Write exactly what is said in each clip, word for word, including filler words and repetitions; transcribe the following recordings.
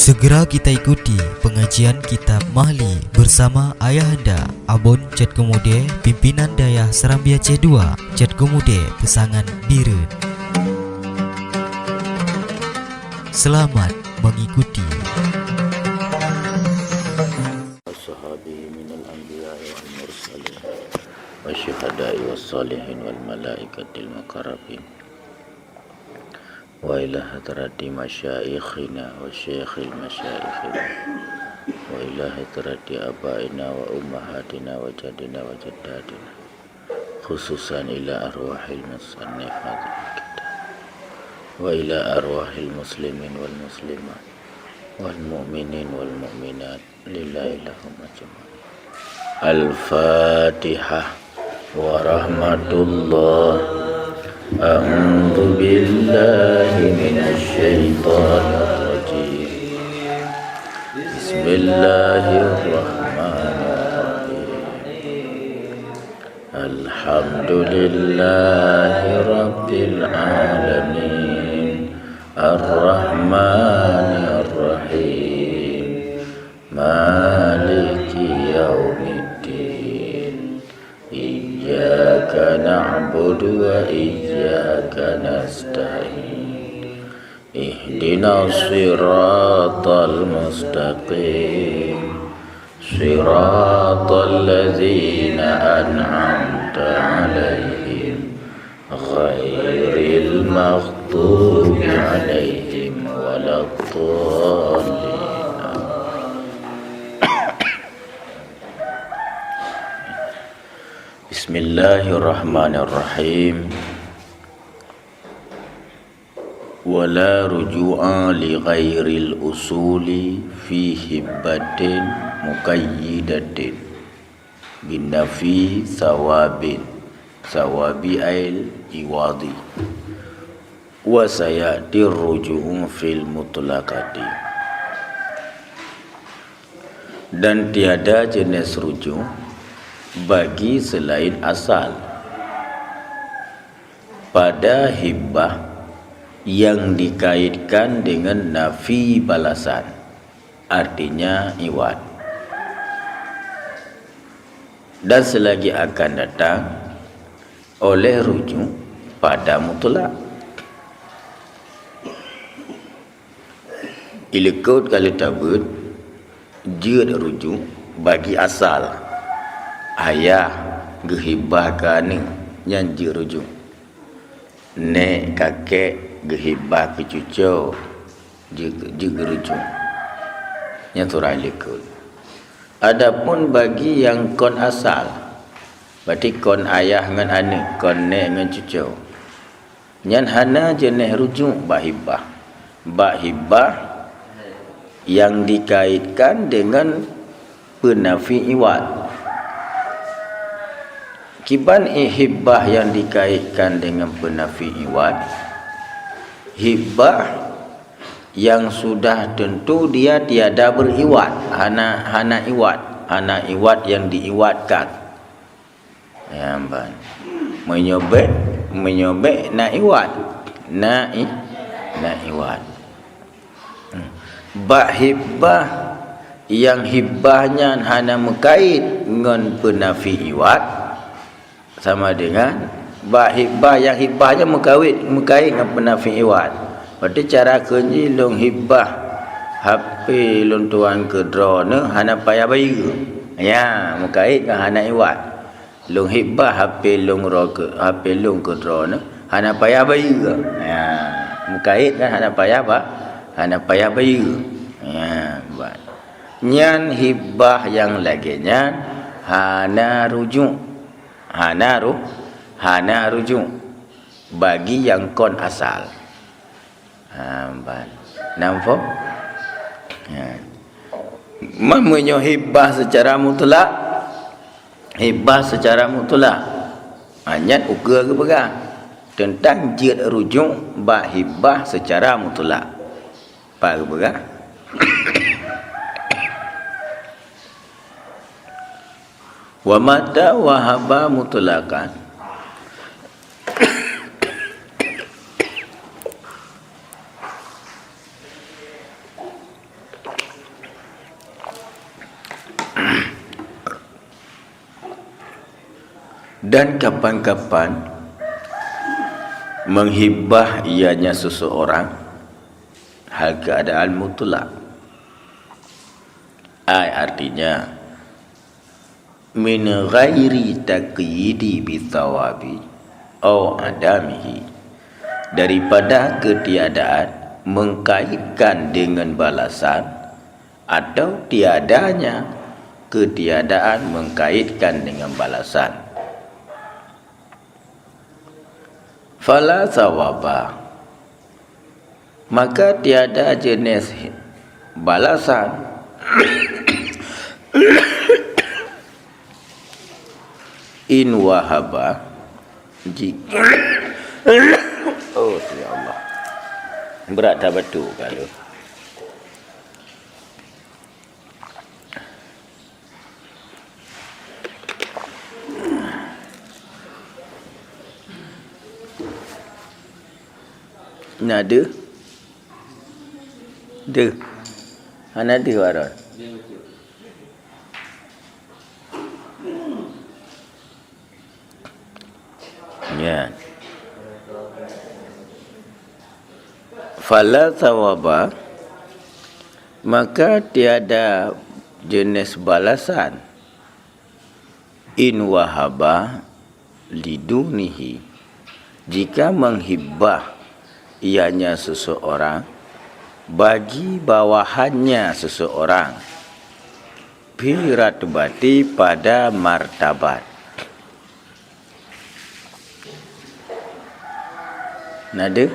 Segera kita ikuti pengajian kitab Mahli bersama Ayahanda Abon Cot Keumude, Pimpinan Dayah Serambi Aceh dua, Cot Keumude, Peusangan Bireuen. Selamat mengikuti. Ashabihi minal anbiya'i wal mursalin, wasyuhada'i wassalihin wal malaikatil muqarrabin. Wa ila hadrati masyaikhina wa syaikhil masyaikhina. Wa ila hadrati abaina wa ummahatina wa jadina wa jaddatina. Khususan ila arwahil musannif hadzal kitab. Wa ila arwahil muslimin wal muslimat. Wal mu'minin wal mu'minat. Lillahi lahum ajma'in. Al-Fatihah. Warahmatullah. A'udzu billahi minasy syaithanir rajim. Bismillahirrahmanirrahim. Alhamdulillahi rabbil alamin. Arrahmanirrahim. Maliki yaumiddin. Iyyaka na'budu wa iyyaka nasta'in. Ihdinas siratal mustaqim. Siratal ladzina an'amta 'alaihim. Ghairil maghdubi 'alaihim waladdallin. Bismillahirrahmanirrahim. Wala ruju'a li ghairil usuli fi hibbatin muqayyidatin. Binafi sawabin, sawabi ail iwadi. Wa sayati ruju'u fil mutlaqati. Dan tiada jenis rujuk bagi selain asal pada hibbah yang dikaitkan dengan nafi balasan, artinya iwad. Dan selagi akan datang oleh rujuk pada mutlak. Ilikot ka lheueh tabeuet jeuet rujuk bagi asal. Ayah geuhibah keu aneuk, nyan jeuet rujuk. Nèk kakek geuhibah keu cucoe, jeuet, jeuet geurujuk. Nyan surah likot. Adapun bagi nyang kon asal, berarti kon ayah ngon aneuk, kon nèk ngon cucoe, nyan hana jeunèh rujuk bak hibah. Bak hibah nyang dikaitkan deungon peunafi iwad. Kiban hibah nyang dikaitkan deungon peunafi iwad? Hibah nyang sudah tentu dia tiada beriwad, hana, hana iwad, hana iwad nyang diiwadkan. Nyan ban. Meunyoe bèk, meunyoe bèk na iwad. Na i-, na iwad. Hmm. Bak hibah, nyang hibah nyan hana meukait ngon peunafi iwad, sama dengan bak hibah, nyang hibah nyan meukawét, meukait ngon peunafi iwad. Berarti cara kheun jih lôn hibah H P lôn tuan keu droeneuh hana payah bayeue. Nyan, meukait ngon hana iwad. Lôn hibah H P lôn ro keu, H P lôn keu droeneuh, hana payah bayeue. Nyan, meukait ngon hana payah ba-, hana payah bayeue. Nyan, ban. Nyan hibah nyang lagèe nyan hana rujuk. Hana ru-, hana rujuk bagi nyang kon asal. Ha, ban. Nampak? Ha. Ma meunyoe hibah secara mutlak, hibah secara mutlak. Ha, nyan ukeue geupeugah teuntang jeuet rujuk bak hibah secara mutlak. Pat geupeugah? Wa mata wahaba mutlaqan. Dan kapan-kapan menghibah ianya seseorang hal keadaan mutlak. Ai artinya, min ghairi taqyidi bithawabi au adamihi, daripada ketiadaan mengkaitkan dengan balasan atau tiadanya ketiadaan mengkaitkan dengan balasan. Fala thawaba, maka tiada jenis balasan. In wahaba, jika, oh ya Allah, berat dah betul kalau. Na deuh? Deuh. Hana deuh, Waron. Ya. Fala thawaba, maka tiada jenis balasan. In wahaba lidunihi, jika menghibah ianya seseorang bagi bawahannya seseorang, fi ratbati, pada martabat. Na deuh?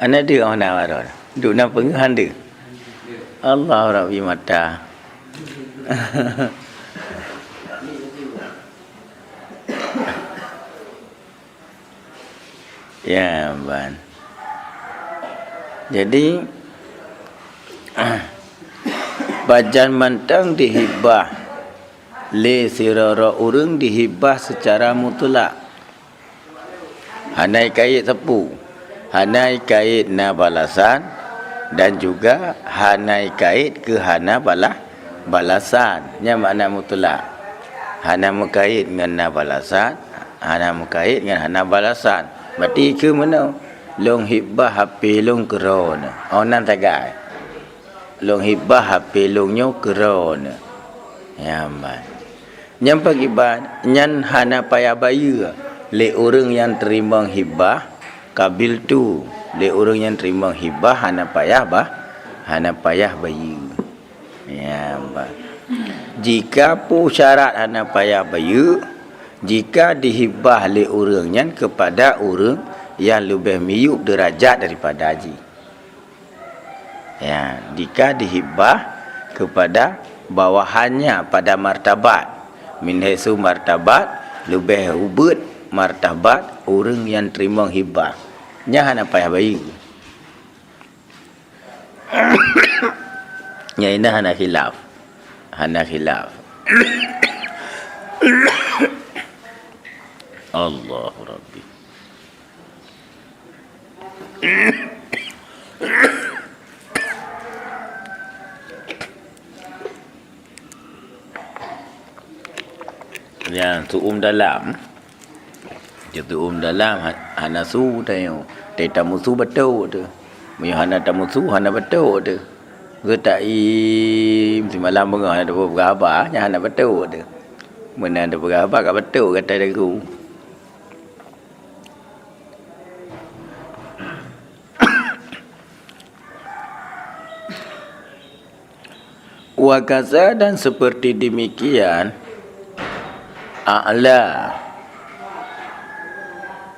Hana deuh, oh, na baroe. Duek na peungeuh han deuh. Allah Rabbi mata. Ya, ban. Jadi, pajan mantong dihibah lé sidroe ureuëng dihibah seucara mutlak. Hana ikait sapeue, hana ikait na balasan, dan juga hana ikait keu hana bala-, balasan. Nyan makna mutlak. Hana meukait ngon na balasan, hana meukait ngon hana balasan. Berarti keu meunoe, lôn hibah H P lôn keudroe neuh. Oh, nan sagai. Lôn hibah H P lôn nyoe keudroe neuh. Nyan ban. Nyan pakriban, nyan hana payah bayeue lé ureuëng nyang teurimong hibah, qabiltu, lé ureuëng nyang teurimong hibah hana payah ba-, hana payah bayeue. Nyan ban. Jika peue syarat hana payah bayeue, jika dihibah lé ureuëng nyan keupada ureuëng nyang leubeh miyueb deurajat daripada jih. Ya, jika dihibah keupada bawahannya pada martabat, min haitsu martabat, leubeh ubit martabat ureuëng nyang teurimong hibah, nyan hana payah bayeue. Nyan inan hana khilaf. Hana khilaf. Allahu Rabbi. Nyang su'um dalam, su'um dalam ha-, hana su tanyoe. Tapi tamusu batuk teuh. Meunyoe hana tamusu, hana batuk teuh. Geutak im simalam beungoh hana tapeugah haba, nyan hana batuk teuh. Meunan tapeugah haba ka batuk gata dagu. Wa kaza, dan seperti demikian, a'la,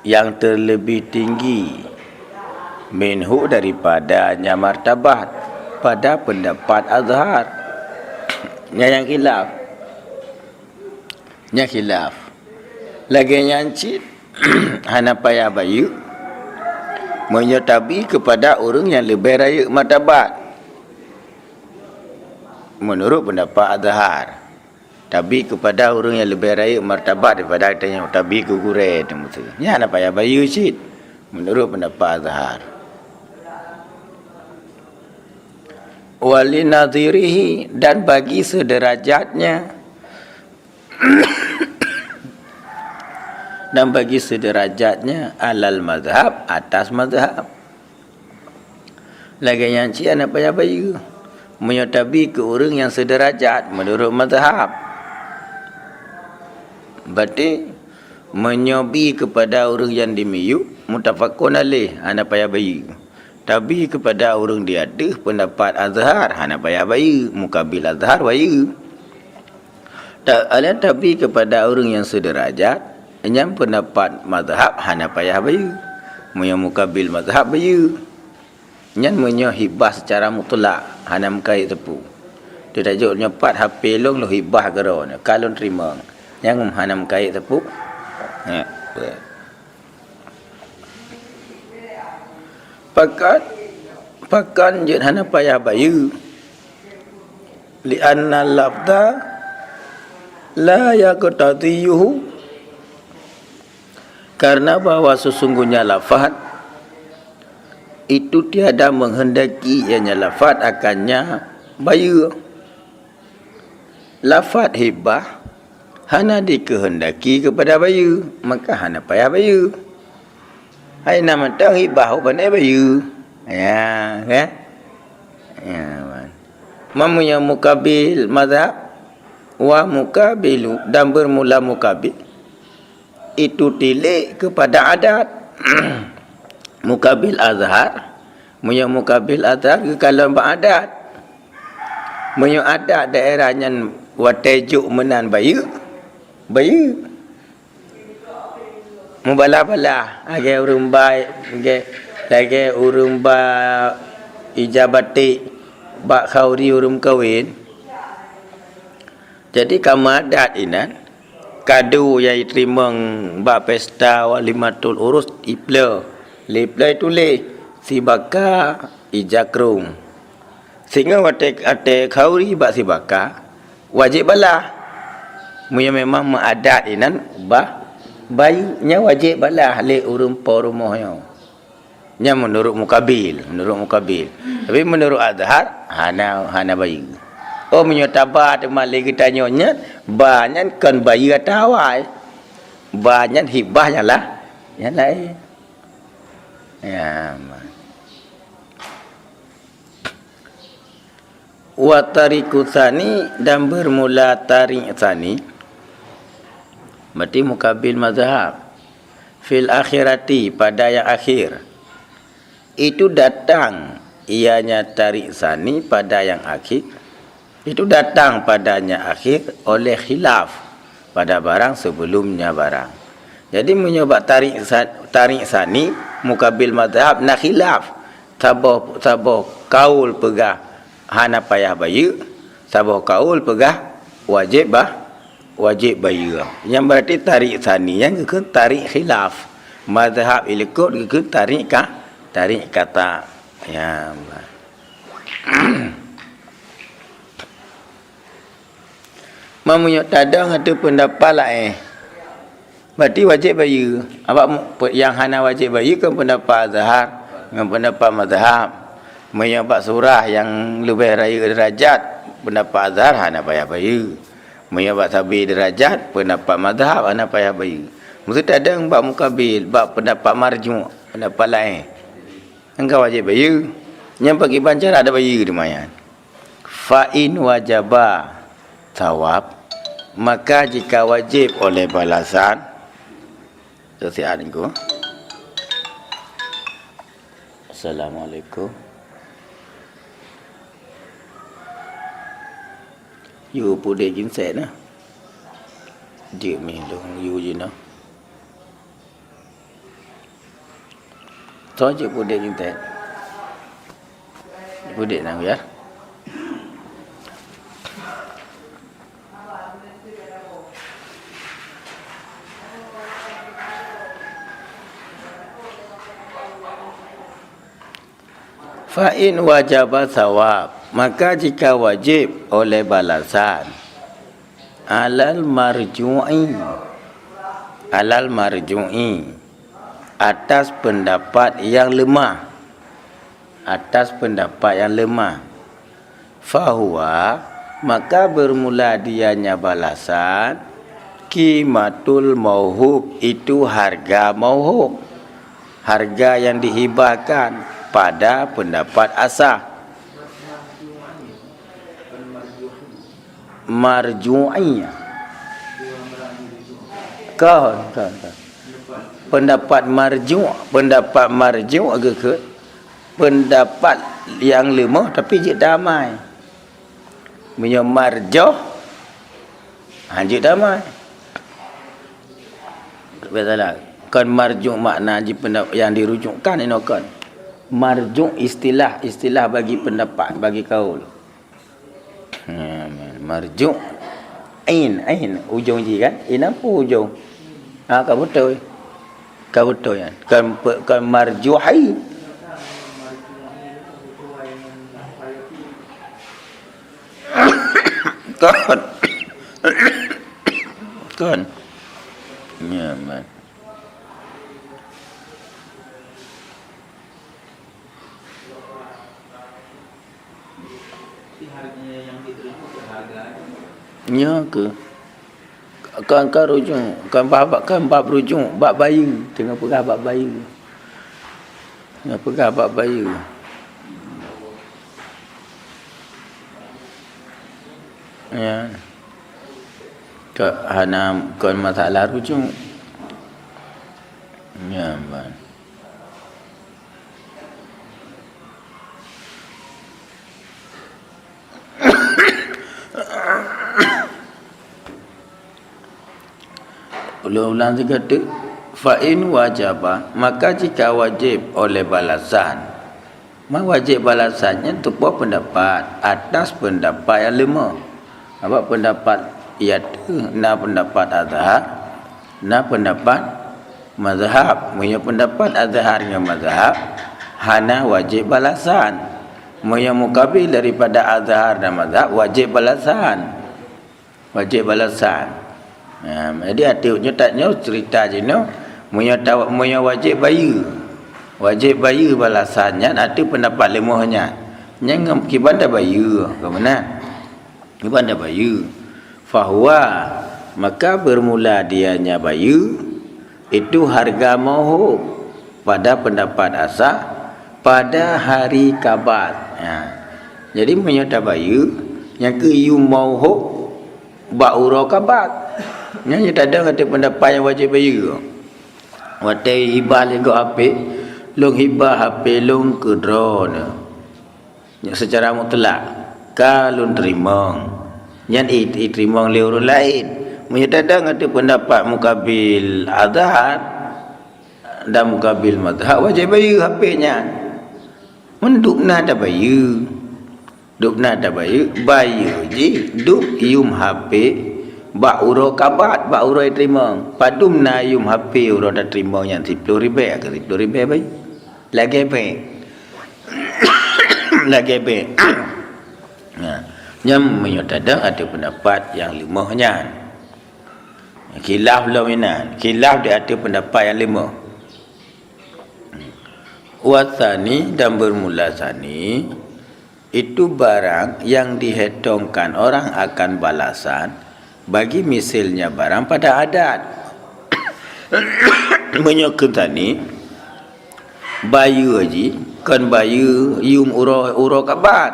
yang terlebih tinggi, minhu, daripadanya martabat, pada pendapat azhar. Nyan nyang khilaf. Nyan khilaf. Lagée nyan cit, hana payah bayeue, meunyoe tabi keupada ureuëng nyang leubeh rayeuk martabat. Meunurot peundapat azhar, tabi keupada ureuëng nyang leubeh rayeuk martabat daripada geutanyoe, tabi keu gurée teuh miseue. Nyan hana payah bayeue cit, meunurot peundapat azhar. Wa li nadhirihi, dan bagi seudeurajatnya. Dan bagi seudeurajatnya alal mazhab, atas mazhab. Lagée nyan cit hana payah bayeue. Meunyoe tabi keu ureuëng nyang seudeurajat meunurot mazhab. Berarti, meunyoe bi keupada ureuëng nyang dimiyueb, mutafakon alaih, hana payah bayeue. Tabi keupada ureuëng di ateueh, peundapat azhar, hana payah bayeue, mukabil azhar bayeue. Ta-, alai tabi keupada ureuëng nyang seudeurajat, nyan peundapat mazhab hana payah bayeue. Meunyoe mukabil mazhab bayeue. Nyan meunyoe hibah seucara mutlak, hana meukaét teupeu. Teutajok nyoe pat hapé lôn lôn hibah keudroe nyoe, ka lôn teurimong. Nyan hana meukaét teupeu. Nyan. Pakon, pakon jeuet hana payah bayeue? Li'anna lafza la yaqtadiyuhu, karena bahwa sesungguhnya lafaz itu tiada menghendaki ianya lafaz akannya bayeue. Lafaz hibah hana dikehendaki keupada bayeue, maka hana payah bayeue. Hai na mantong hibah ubak bayeue. Ya, kan? Ya, man. Meunyoe mukabil mazhab, wa mukabilu, dan bermula mukabil, itu tilik keupada adat. Mukabil azhar, meunyoe mukabil azhar geukalon bak adat. Meunyoe adat daerah nyan watée jok meunan bayeue, bayeue. Mubalah-balah, lagée ureuëng ba, lagée, lagée ureuëng ba ija batik bak khauri ureuëng kawen. Jadi, ka meuadat inan, kado nyang jiteurimong bak pesta walimatul urus iploh, lé ploh tuléh, sibaka ija krong. Sehingga watée, watée khauri bak sibaka, wajéb balah. Meunyoe memang meuadat inan bah bayeue, nyan wajéb balah lé ureuëng po rumoh nyoe. Nyan meunurot mukabil, meunurot mukabil. Tapi meunurot azhar, hana, hana bayeue. Oh, meunyoe taba teuma lé geutanyoe nyan, ba nyan kon bayeue atawa awai. Ba nyan hibah nyang lah, nyang laén. Ya, ma. Wa tariku tsani, dan bermula tarik tsani, berarti mukabil mazhab. Fil akhirati, pada yang akhir. Itu datang ianya tarik tsani pada yang akhir. Itu datang padanya akhir oleh khilaf pada barang sebelumnya barang. Jadi, meunyoe bak tarik sa-, tarik tsani, mukabil mazhab na khilaf. Saboh, saboh kaul peugah hana payah bayeue, saboh kaul peugah wajéb bah, wajéb bayeue. Nyan berarti tarik tsani nyan geukheun tarik khilaf. Mazhab ilikot geukheun tarik ka, tarik kata. Ya, bah. Meunyoe tadong ateueh peundapat laén, berarti wajéb bayeue. Abak mu-, pe-, nyang hana wajéb bayeue kan peundapat azhar ngon peundapat mazhab. Meunyoe bak surah nyang leubeh rayeuk deurajat, peundapat azhar hana payah bayeue. Meunyoe bak sabe deurajat, peundapat mazhab hana payah bayeue. Meuseuti tadong bak mukabil, bak peundapat marjuh, peundapat laén. Nyang ka wajéb bayeue. Nyan pakriban cara ada bayeue teuma nyan. Fa in wajaba tsawab, maka jika wajéb oleh balasan, seusiat niko. Assalamualaikum. Yue pudek ginsek na. Jeuet mih lôn yue jinoe. Toh jeuet pudek ginsek. Pudek nang ya. Fa in wajaba tsawab, maka jika wajéb oleh balasan, alal marju'i, alal marju'i, atas peundapat nyang leumah, atas peundapat nyang leumah. Fahuwa, maka bermula dianya balasan, Qimatul mauhub, itu harga mauhub. Harga yang dihibahkan pada pendapat asah. Marju'i. Kon, kon, kon. Pendapat marju', pendapat marju' geukheun pendapat nyang leumoh tapi jeuet damai. Meunyoe marjoh, ha, jeuet damai. Biasalah. Kon marju' makna jih penda-, nyang dirujukkan inoe kon. Marju' istilah, istilah bagi pendapat, bagi kaul. Ha, marju'. Ain, ain. Ujong jih kan? Ain apa ujong? Ha, ka beutôi. Ka beutôi kan? Kon pe-, kon marjuhi. Kon. Kon. Ya, man. Nyoe keuh. Kan, kan rujuk, kan bab, kan bab rujuk, bab bayeue. Teungoh peugah bab bayeue. Teungoh peugah bab bayeue. Ya. Ka hana kon masalah rujuk. Ya, man. Ulôn ulang sigoe teuk, fa in wajaba, maka jika wajéb oleh balasan, ma wajéb balasan nyan tupo peundapat, atas peundapat nyang leumoh. Sabab peundapat ié teuh na peundapat azhar, na peundapat mazhab. Meunyoe peundapat azhar ngon mazhab, hana wajéb balasan. Meunyoe mukabil daripada azhar dan mazhab, wajéb balasan. Wajéb balasan. Nah, jadi ateueh nyoe, tak nyoe cerita jinoe, meunyoe ta-, meunyoe wajéb bayeue. Wajéb bayeue balasan nyan ateueh peundapat leumoh nyan. Nyan ngon kiban tabayeue, ka meunan. Kiban tabayeue. Fahuwa, maka bermula dianya bayeue, itu harga mauhub pada pendapat asah pada hari kabat. Ha. Jadi meunyoe tabayeue, nyang keu yum mauhub bak uroe kabat. Nyan nyang tadong ateueh peundapat nyang wajéb bayeue. Watée hibah lé gob hapé, lôn hibah hapé lôn keu droeneuh. Nyan seucara mutlak ka lôn teurimong. Nyan i-, iteurimong lé ureuëng laén. Meunyoe tadong ateueh peundapat mukabil azhar dan mukabil mazhab, wajéb bayeue hapé nyan. Meunduek na tabayeue. Duek na tabayeue, bayeue jih duek yum hapé bak uroe kabat, bak uroe teurimong. Padum na yum hapé uroe tateurimong nyan siploh ribée, ka siploh ribée bayeue. Lagée bék. Lagée bék. Nah, nyan meunyoe tadong ateueh peundapat nyang leumoh nyan. Khilaf lom inan, khilaf di ateueh peundapat nyang leumoh. Wasani dan bermula sani, itu barang yang dihitungkan orang akan balasan bagi misilnya barang pada adat. Meunyoe keu sani, bayeue jih kon bayeue yum uroe, uroe kabat.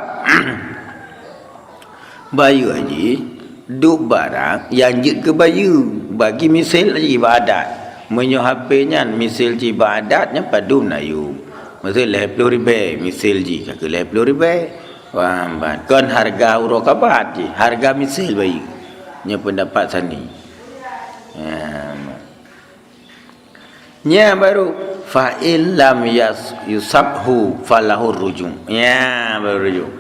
Bayeue jih duek barang nyang jeuet keu bayeue bagi misil jih bak adat. Meunyoe hapé nyan misil jih bak adat, nyan padum na yum. Misil lhée ploh ribée misil jih, ka keu lhée ploh ribée. Wah, ban. Kon hareuga uroe kabat jih, hareuga misil bayeue. Nyoe peundapat sani. Ya. Nyan baru, fa in lam yas-, yusabhu falahu ruju'. Nyan baru ruju'.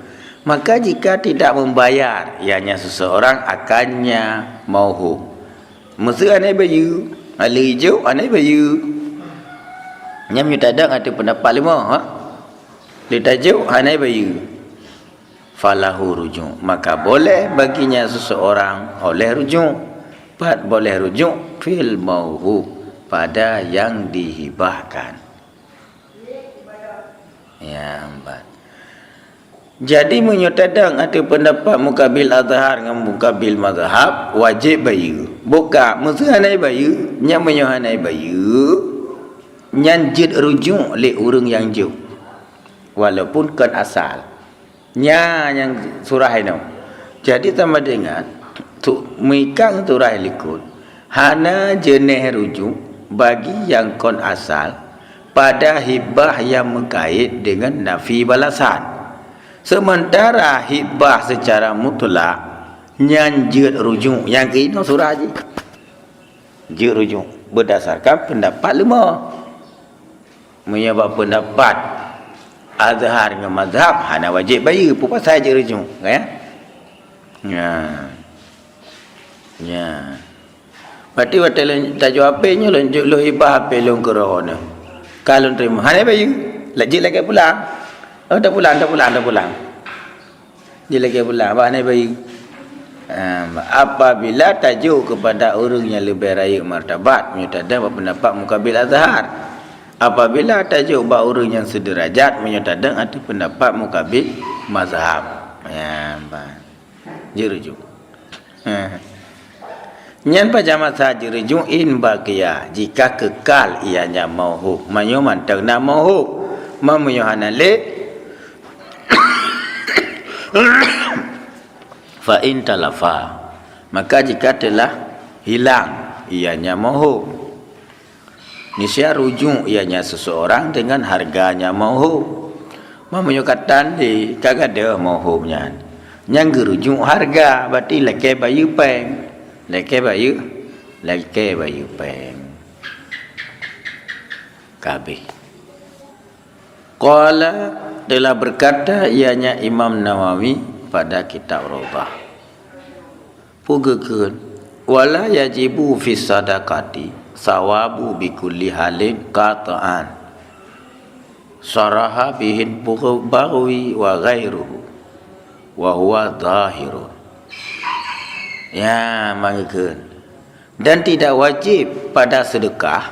Maka jika tidak membayar, ianya seseorang akannya mauhub. Meuseu hana bayeue, hana ijok, hana bayeue. Nyan meunyoe tadong ateueh peundapat leumoh, ha? Lé tajok, hana bayeue. Falahu ruju', maka boleh baginya seseorang oleh ruju'. Pat boleh ruju'? Fil mauhub, pada yang dihibahkan. Ya, empat. Jadi meunyoe tadong ateueh peundapat mukabil azhar ngon mukabil mazhab, wajéb bayeue. Buka, meuseu hana bayeue, nyan meunyoe hana bayeue, nyan jeuet rujuk lé ureuëng nyang jok, walaupun kon asal. Nya nyang surah inoe. Jadi, tameuingat, tu, meuikang surah likot, hana jeuneh rujuk bagi nyang kon asal pada hibah nyang meukait deungon nafi balasan. Seumeuntara hibah seucara mutlak nyan jeuet rujuk, nyang keunoe surah jih. Jeuet rujuk beudasarkan peundapat leumo. Meunyoe bak peundapat azhar ngon mazhab, hana wajéb bayeue, peue pasai jeuet rujuk, ya? Nya. Nya. Berarti watée lôn tajok H P nyoe, lôn jok lôn hibah H P lôn keu droeneuh. Ka lôn teurimong, hana bayeue. Lajik lagée pulang. Oh, dah pulang, dah pulang, dah pulang. Jeuet lagée pulang, bah hana bayeue. Em, apabila tajok keupada ureuëng nyang leubeh rayeuk martabat, meunyoe tadong bak peundapat mukabil azhar. Apabila tajok bak ureuëng nyang seudeurajat, meunyoe tadong ateueh peundapat mukabil mazhab. Ya, bah. Jeuet rujuk. Nyan pajan masa jeuet rujuk in baqiya, jika keukal ianya mauhub. Meunyoe mantong na mauhub, ma meunyoe hana lé, fa in talafa, maka jika telah hilang ianya mauhub. Nisya rujuk ianya seseorang dengan harganya mauhub. Ma meunyoe ka tan lé, ka gadôh mauhub nyan. Nyang geurujuk harga, berarti lakée bayeue péng. Lakée bayeue, lakée bayeue péng. Ka habéh. Qala, telah berkata ianya Imam Nawawi pada kitab Raudhah. Peue geukheun, "Wala yajibu fis sadaqati sawabu bikulli halin qat'an." Saraha bihin Baghawi wa ghairuhu, wa huwa zahirun. Ya, mangkheun. Dan tidak wajib pada sedekah,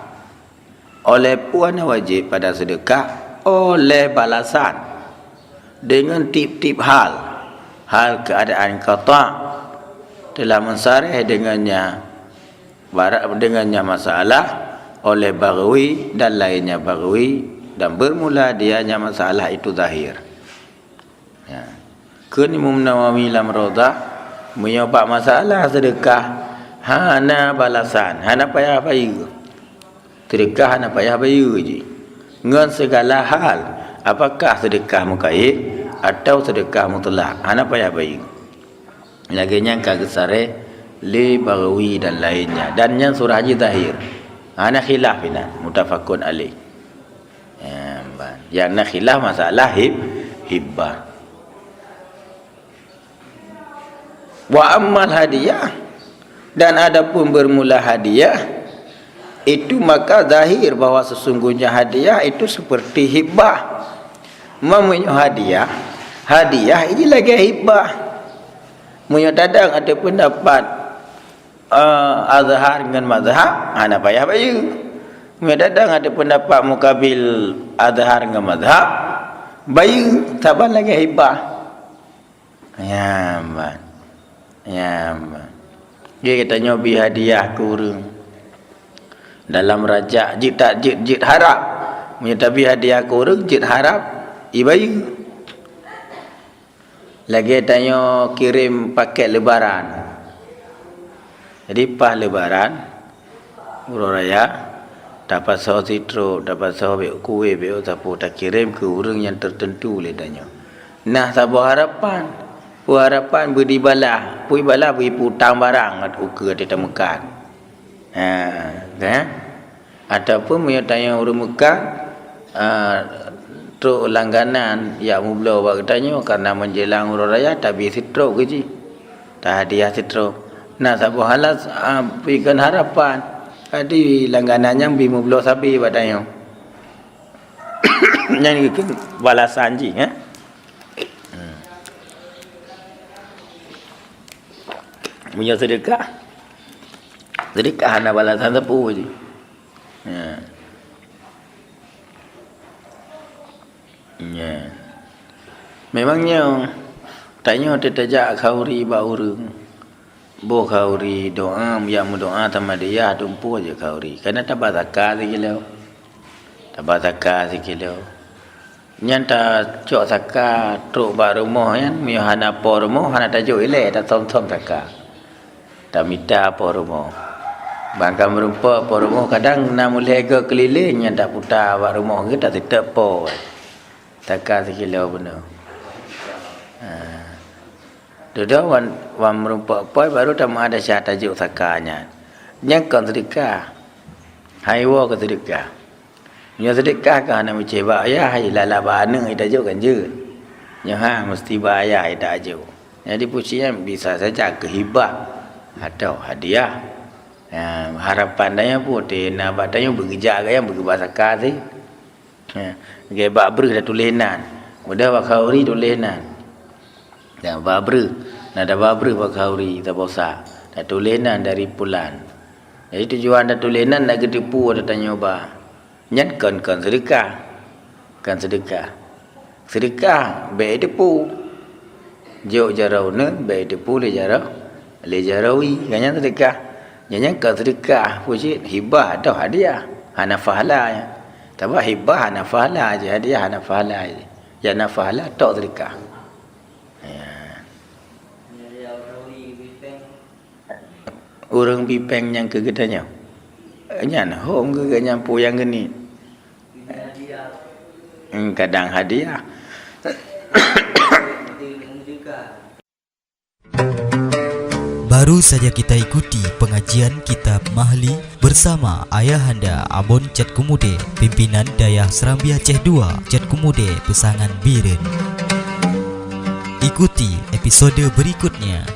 oleh peue hana wajib pada sedekah, oleh balasan. Dengan tiep-tiep hal, hal keadaan qata' telah mensareh dengannya, barat dengannya masalah oleh Baghawi dan lainnya Baghawi, dan bermula dianya masalah itu zahir. Ya. Kheun Imam Nawawi lam Raudhah, meunyoe bak masalah sedekah hana balasan, hana payah bayeue. Sedekah hana payah bayeue jih. Ngon segala hal, apakah sedekah mukayek atau sedekah mutlak, hana payah bayeue. Lagée nyan ka geusaré lé Baghawi dan lainnya. Dan nyan surah jih zahir. Hana khilaf inan, muttafaqun alaih. Em, ban. Nyang na khilaf masalah hib-, hibah. Wa ammal hadiah, dan adapun bermula hadiah, itu maka zahir bahwa sesungguhnya hadiah itu seperti hibah. Ma meunyoe hadiah, hadiah ini lagée hibah. Meunyoe tadong ada pendapat, eh, azhar ngon mazhab, hana payah bayeue. Meunyoe tadong ada pendapat mukabil azhar ngon mazhab, bayeue saban lagée hibah. Nyan ban. Nyan ban. Jadi geutanyoe bi hadiah keu ureuëng. Dalam rajak jeuet tak jeuet, jeuet harab. Meunyoe tabi hadiah keu ureuëng, jeuet harab, ibayeue. Lagée tanyoe kirém pakét lebaran. Jadi paih lebaran, uroe raya, tapasoe sitrok, tapasoe bék kueh, bék sapeue, takirém keu ureuëng nyang teuteuntu lé tanyoe. Nah, saboh harapan. Peue harapan? Beu dibalah. Peue ibalah? Beu ipeutang barang ukeue teutameukat. Ha, kan? Ataupun meunyoe tanyoe ureuëng meukat, ah, trok langganan jak meubloe bak geutanyoe, karna menjelang uroe raya tabi sitrok keu jih. Tahadiah sitrok. Nah, saboh halas, ah, bukon harapan. Jadi langganan nyan bi meubloe sabe bak tanyoe. Nyan geukheun balasan jih, eh. Hmm. Meunyoe seudeukah, seudeukah hana balasan sapeue jih. Ya. Ya. Memang nyoe, tanyoe teutajak khauri bak ureuëng. Boh khauri doa, jak meudoa sama dia tumpôh jeuet khauri. Kana taba saka sikilo. Taba saka sikilo. Nyan tacok saka trok bak rumoh nyan, meunyoe hana po rumoh, hana tajok ilée, tasöm-söm saka. Tamita po rumoh. Ban ka meurumpok po rumoh, kadang na mulai go keulileng nyan taputa bak rumoh geuh, tateutep po. Saka sikilo bunoe. Ha. Dudoe wan, wan meurumpok po baru tameuada syahadat tajok saka nyan. Nyan kon seudeukah. Hai woe keu seudeukah. Nyoe seudeukah ka hana meucebak ayah, hai lala bak aneuëk itajok kan jeuet. Nyoe ha meusti bak ayah itajok. Jadi pucuk nyan bisa saja keu hibah atau hadiah. Ha, harapan tanyoe pun teuh na bak tanyoe beugeujak gaya beugeubah saka sih. Ha, lagée bak breuh tatuléh nan. Mudah bak khauri tuléh nan. Dan bak breuh, na daba breuh bak khauri tabosa. Tatuléh nan dari pulan. Jadi tujuan tatuléh nan nak geuteupeue tanyoe ba. Nyan kon-kon seudeukah. Kon seudeukah. Seudeukah bék teupeue. Jok jaroe uneun bék teupeue lé jaroe, lé jaroe wie. Nyan seudeukah. Nyan, nyan kon seudeukah, pucuk hibah atau hadiah. Hana pahala nyan. Taba hibah hana pahala jih, hadiah hana pahala jih. Nyang na pahala tok seudeukah. Ya. Ureuëng bi péng nyang keu geutanyoe. Nyan hom keu geutanyoe peue nyang geuniet. Hmm, kadang hadiah. Baru saja kita ikuti pengajian kitab Mahli bersama Ayahanda Abon Cot Keumude, pimpinan Dayah Seurambia Aceh dua, Cot Keumude, Peusangan Bireuen. Ikuti episode berikutnya.